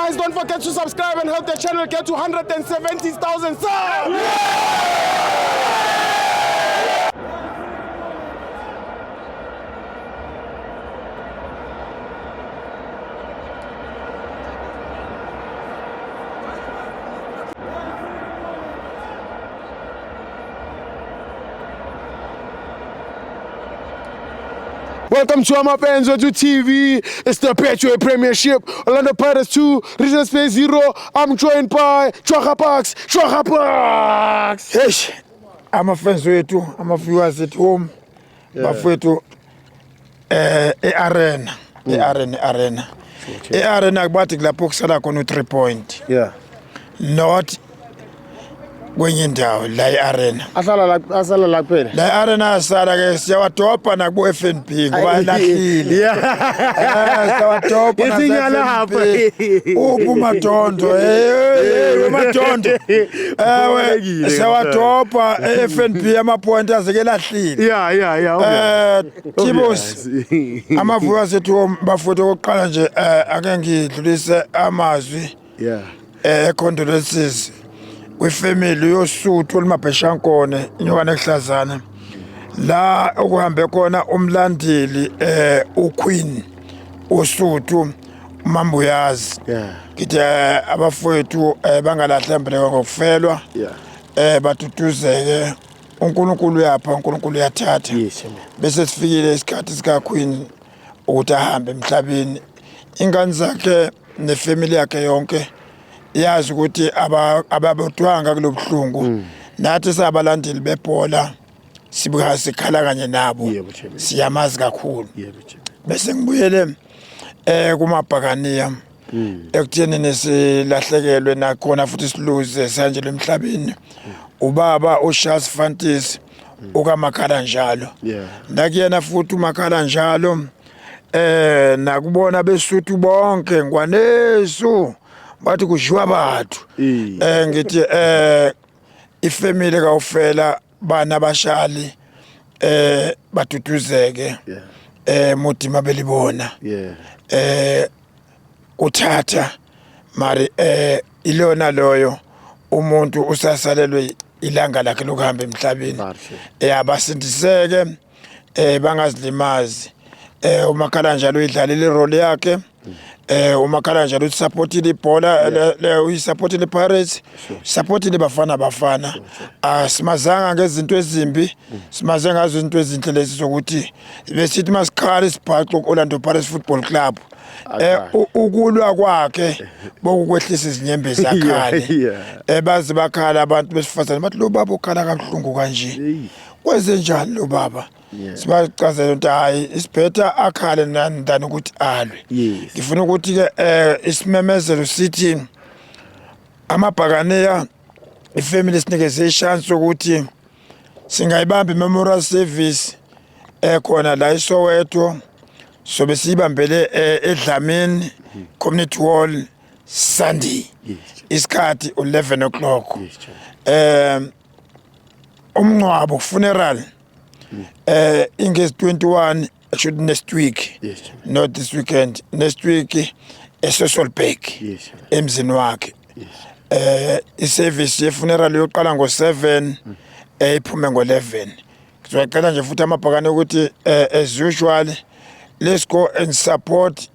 Guys, don't forget to subscribe and help the channel get to 170,000 subs. Welcome to Ama Fans to TV. It's the Betway Premiership. Orlando Pirates 2, Richards Bay 0. I'm joined by Chwaga Parks. Chwaga Parks! Eish, ama-fans wethu, ama-viewers at home, bafowethu, e-arena, e-arena, e-arena. E-arena kubathi kulapho kusala khona u-3 point. Not kwenye indawo la e-arena. Asala la, asala la kuphela. La e-arena asala ke siyawadobha nakubo FNB ngoba lahlile. Siyawadobha Ithi ngiyalapha. Uphi uMadondo? Hey, uMadondo. Ewe, Kubalulekile, siyawadobha e-FNB ama-point azeke lahlile. Yeah. Tibos, amavuka sethu bafowethu, okokuqala nje ake ngidlulise amazwi condolences kwifamily yoSuthu oluMabheshankone inyokane ekuhlazana la okuhambe khona umlandeli uQueen uSuthu uMambuyazi. Ngithi abafowethu bangalahla imbeleko ngokufelwa. Baduduzeke, uNkulunkulu uyapha, uNkulunkulu uyathatha. Yes, amen. Bese sifikile isikhathi sika Queen ukuthi ahambe emhlabeni. Ingane zakhe nefamily yakhe yonke yazi ukuthi ababodwanga kulobuhlungu. Nathi sabalandeli bebhola sibuka sikhala kanye nabo. Yebo, Chairman. Siyamazi kakhulu. Yebo, Chairman. Bese ngibuyele kumabhakaniya ekutheni nesilahlekelwe nakhona futhi siluze sanje emhlabeni ubaba uCharles Fantis ukamakhala njalo. Nakuyena futhi umakhala njalo, nakubona beSuthu bonke ngwanesu bathi kudliwa bathu. Ngithi ifamily kawufela bana bashali baduduzeke. Modima belibona. Kuthatha mari ilona loyo umuntu usasalelwe ilanga lakhe lokuhamba emhlabeni. Kahle. Abasindiseke, bangazilimazi. Umakhala njalo uyidlalile irole yakhe. Umakhala njalo usupportile ibhola le, uyisupportile Pirates, supportile Bafana Bafana. Asimazanga ngezinto ezimbi, simaze ngazo izinto ezinhle lezi zokuthi besithi masikhala isibhaxo ku-Orlando Pirates Football Club. Ukulwa kwakhe bokukwehlisa izinyembezi akhale. Baze bakhala abantu besifazane bathi lo baba ukhala kabuhlungu kanje. Kwenze njani lo baba? Sibachazela ukuthi hayi, isibhetha akhale nani than ukuthi alwe. Ngifuna ukuthi ke isimemezelo sithi amabhakaneya ifamily sinikeze ishance ukuthi singayibamba memorial service ekhona la eSoweto, sobe siyibambele eDlamini Community Hall Sunday. Isikhathi 11 o'clock. Umncwabo funeral ingezi 21 should next week. Not this weekend, next week eSasolburg. Emzini wakhe. Iservice yefuneral yoqala ngo7, iphume ngo11. Ngizocela nje futhi amabhakane ukuthi as usual let's go and support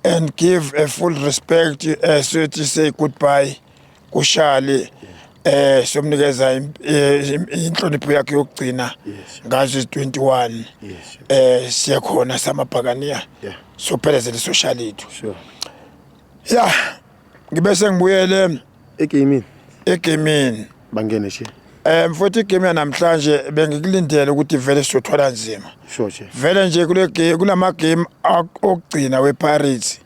and give a full respect, so to say goodbye kuShali, somnikeza inhlonipho yakhe yokugcina ngazo 21. Siyakhona samabhakaniya sophelezela isocial ethu. Ya, ngibese ngibuyele egamini. Egamini. Bangene she. Mfowethu, igame yanamhlanje bengikulindele ukuthi vele sizothwala nzima. Sure che. Vele nje kule game, kulama game okugcina wePirates,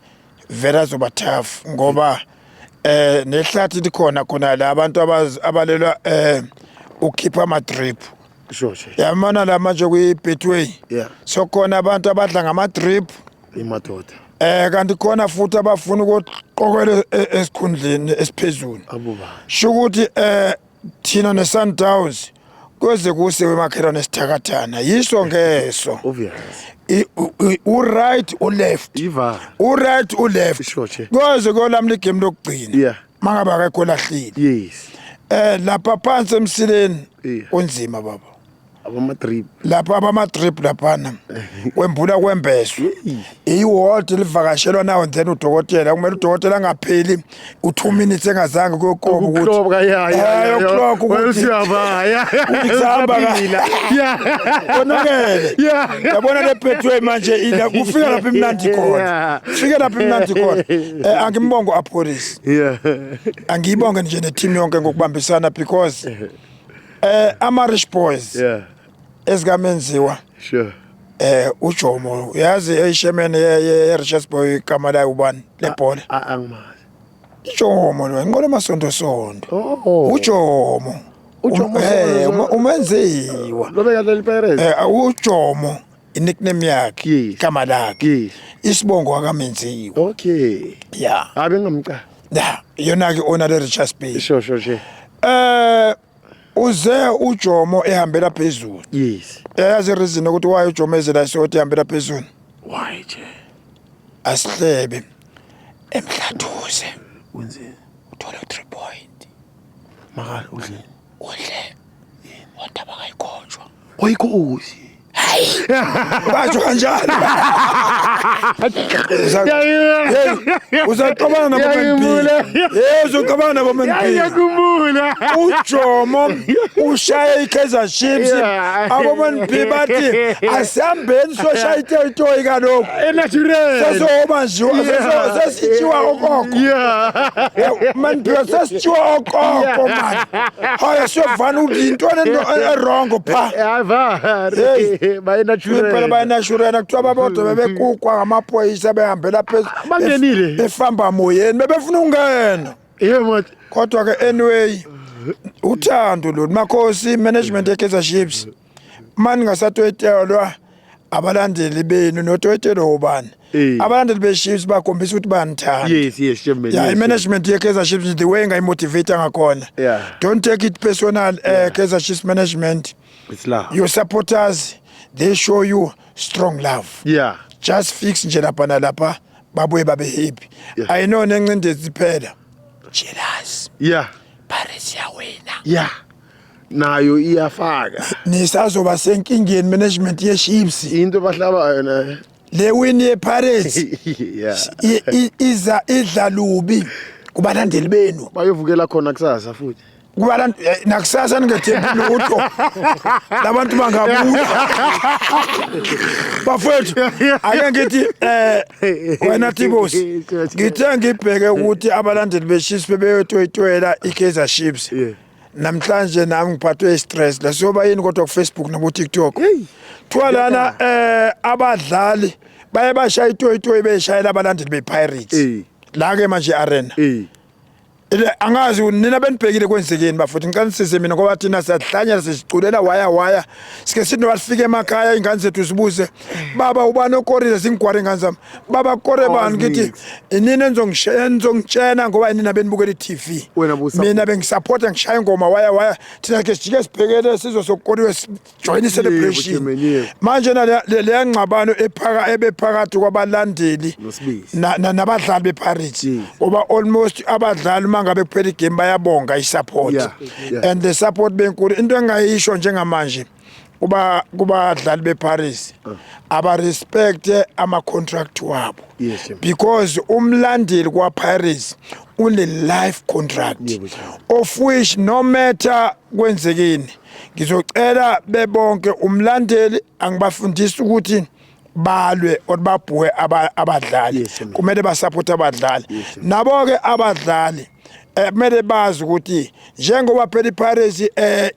vele azoba tough ngoba nehlathi likhona khona la abantu abalelwa ukukhipha ama drip. Sure che. Yamana la manje kwi Betway. So khona abantu abadla ngama drip. Imadoda. Kanti khona futhi abafuna ukuqokelwa esikhundleni esiphezulu. Abuba. Sho ukuthi thina neSundowns Kuze kuse wemakhelwane sithakathana yiso ngeso. Obvious. U-right, u-left. Iva. U-right, u-left. Sure, che. Kuze kuyolamla igame lokugcina. Mangabe akekho lahlile. Lapha phansi emsileni kunzima baba. Abama-drip. Lapha abama-drip laphana kwembula kwembeswa. Iward livakashelwa nawo, then udokotela kumele udokotela angapheli u-2 minutes engazange kuyokoba ukuthi Ukuhloba, ya. Yokuhloba ukuthi Siyaba, ya. Isihamba konakele. Yabona le Betway manje ila kufika lapha imnandi khona. Fika lapha imnandi khona. Angimbongo Appollis. Angiyibonge nje ne-team yonke ngokubambisana because ama Rich Boys ezikamenziwa uJomo, uyazi eyishemene ye Richards Bay, igama layo ubani lebhola? Angimazi. Ijomo lo inqola emasondo sondo. Oh. UJomo. UJomo Sondo. Umenziwa. Lo bekadlala iPirates. UJomo i-nickname yakhe, igama lakhe. Isibongo akamenziwa. Yeah. Abe ngamca. Yeah, yona ke owner le Richards Bay. Sure sure sure. Uze uJomo ehambela phezulu. Yazi reason ukuthi why uJomo eze la sothi ehambela phezulu? Why che? Asihlebe. Emhlathuze Wenzeni? Uthole 3 point. Makala udleni. Udle. Wadaba kayikhonjwa. Oyikhosi. Basho kanjalo. Uzaxabana nabo Ngiyakhumbula. Man. Hey, uzoxabana nabo Man. Ngiyakhumbula. uJomo ushaye iKaizer Chiefs. Abo Man B bathi asihambeni soshaya itoyitoyi kaloku. Natural. Sesoba nje sesitshiwa okoko. Man B sesitshiwa okoko man. Hayi, siyovana ukuthi intoni ento e-wrong pha. Ava. Hey. Baye natural. Impela bayenashurena, kuthiwa babodwa bebekukwa ngamaphoyisa behambela phezulu. Bangenile. Befamba moyeni bebefuna ukungena. Yeah man. Kodwa ke anyway uthando lolu, makhosi, management yeKaizer Chiefs, mani ngasatoyitelwa abalandeli benu notoyitelwa ubani? Abalandeli beChiefs bakhombisa ukuthi bayanithanda. Yes, Chairman. Yeah, i-management ye-Kaizer Chiefs, the way engayimotivate ngakhona, don't take it personal, Kaizer Chiefs management. It's love. Your supporters, they show you strong love. Just fix nje lapha nalapha, babuye babe happy. I know nencindezi phela, jealous. Pirates yawina. Yeah. Nayo iyafaka. Nisazoba senkingeni, management ye-Chiefs. Into bahlaba yona. Le win ye-Pirates iza idla lubi kubalandeli benu. Bayovukela khona kusasa futhi. Kubalantu nakusasa ningethembi lutho, labantu bangabuya bafowethu. Ake ngithi wena Tibos, ngithe ngibheke ukuthi abalandeli beChiefs bebeyotoyitoyela iKaizer Chiefs. Namhlanje nami ngiphathwe i-stress la soba yini, kodwa ku-Facebook nabo-TikTok kuthiwa lana abadlali baye bashaya itoyitoyi beshayela abalandeli be-Pirates la ke manje arena. Ile angazi nina benibhekile kwenzekeni bafowethu, ngicela nisize mina ngoba thina siyahlanyela, siziculela waya waya, sike sithi noba sifike emakhaya ingane zethu sibuze, "Baba, ubani okorile?" Zingigwara ingane zami, "Baba, kore bani?" Ngithi inini enizongitshena ngoba inini benibukela i-TV. Wena busa- Mina bengisupporta, ngishaya ingoma waya waya, thina ke sijike sibhekele sizwe sokukoriwe, join i-celebration. Chairman, yebo. Manje na leya ngxabano ephaka ebephakathi kwabalandeli Nosibisi. nabadlali bePirates, ngoba almost abadlali uma ngabe kuphela igame bayabonga i-support and the support benkulu. Into engayisho njengamanje kuba kubadlali bePirates, abarespect ama contract wabo Yes, Chairman. because umlandeli kwa Pirates une life contract, Chairman. of which no matter kwenzekeni, ngizocela bebonke umlandeli angibafundisi ukuthi balwe or babhuwe abadlali. Chairman. Kumele basupport abadlali. Chairman. Nabo ke abadlali kumele bazi ukuthi njengoba phela iPirates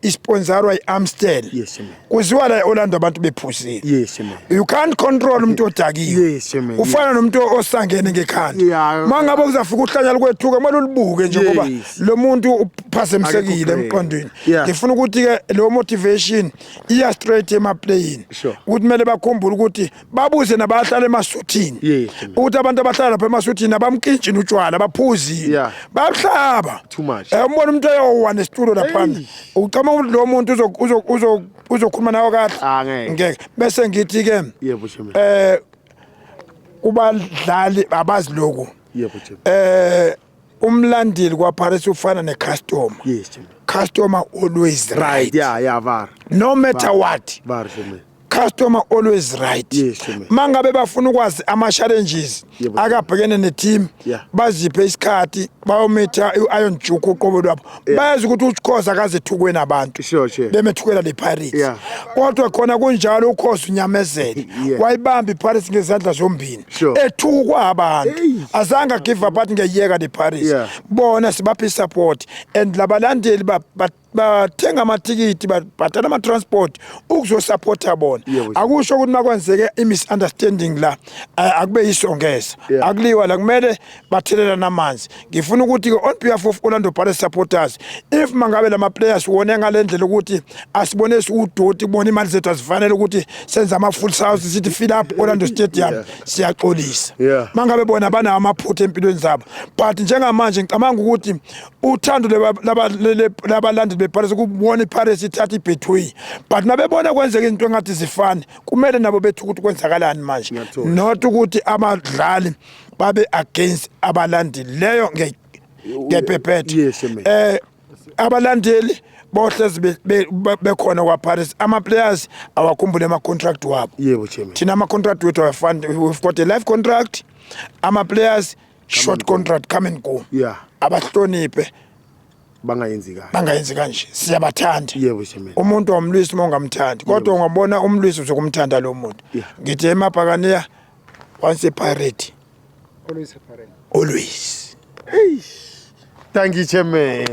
isponsorwa iAmstel, Chairman. kuziwa la eOrlando abantu bephuzile. Chairman. You can't control umuntu odakiwe. Chairman. Ufana nomuntu osangene ngekhanda. Mangabe kuzafika uhlanya lwethuka kumele ulibuke nje ngoba lo muntu uphazamisekile Akekho emqondweni. Ngifuna ukuthi ke lo motivation iya straight emaplayini ukuthi kumele bakhumbule ukuthi babuze nabahlala emasuthini Chairman. ukuthi abantu abahlala lapha emasuthini abamkintshini utshwala, baphuzile. Babuhlala. Ngiyabesaba. Too much. Umbona umuntu oyowa nesitulo laphana. Hey. Ucabanga ukuthi lo muntu uzokhuluma nawe kahle? Ah, ngeke. Ngeke. Bese ngithi ke Yebo, chairman. Kubadlali abazi lokhu. Yebo, chairman. Umlandeli kwaPirates ufana necustomer. Yes, chairman. Customer always right. Yeah, var. No matter what. Var, chairman. Customer always right. Yes, chairman. Mangabe bafuna ukwazi ama challenges akabhekene neteam, baziphe isikhathi bayomitha i-Iron Duke uqobo lwabo. Bayazi ukuthi uKhoza akazethukwe nabantu. Sure, sure. Bemethukela le Pirates. Kodwa khona kunjalo uKhoza unyamezele. Wayibamba iPirates ngezandla zombili. Ethukwa abantu. Hey. Azange give up athi ngiyeka le Pirates. Bona sibaphe support and labalandeli bathenga amathikiti, babhadala ama-transport ukuzosupporta bona. Akusho ukuthi makwenzeke i-misunderstanding la, akube yisongeza. Akuliwa la, kumele bathelelane amanzi. Ngifuna ukuthi-ke on behalf of Orlando Pirates supporters, if mangabe lama players wone ngale ndlela ukuthi asibone siwudoti, kubona imali zethu azifanele ukuthi senze ama-full house, sithi fill up Orlando Stadium, siyaxolisa. Mangabe bona banawo amaphutha empilweni zabo, but njengamanje ngicabanga ukuthi uthando labalandeli bePirates kubona iPirates ithatha iBetway, but mabebona kwenzeka izinto engathi zifani, kumele nabo bethu ukuthi kwenzakalani manje, Ngiyathola. not ukuthi abadlali babe against abalandeli. Leyo ngepepethe. Yes, amen. Abalandeli bohlezi bekhona kwaPirates. Ama players awakhumbule ama contract wabo. Yebo, chairman. Thina ama contract wethu awafani. We've got a life contract, ama players short contract, come and go. Abahloniphe. Bangayenzi kahle. Bangayenzi kanje, siyabathanda. Yebo, chairman. Umuntu wamlwisi uma ungamthandi, kodwa ungabona umlwisi uzokumthanda lo muntu. Ngithi emabhakaniya, once a pirate, always a pirate. Always. Thank you, chairman.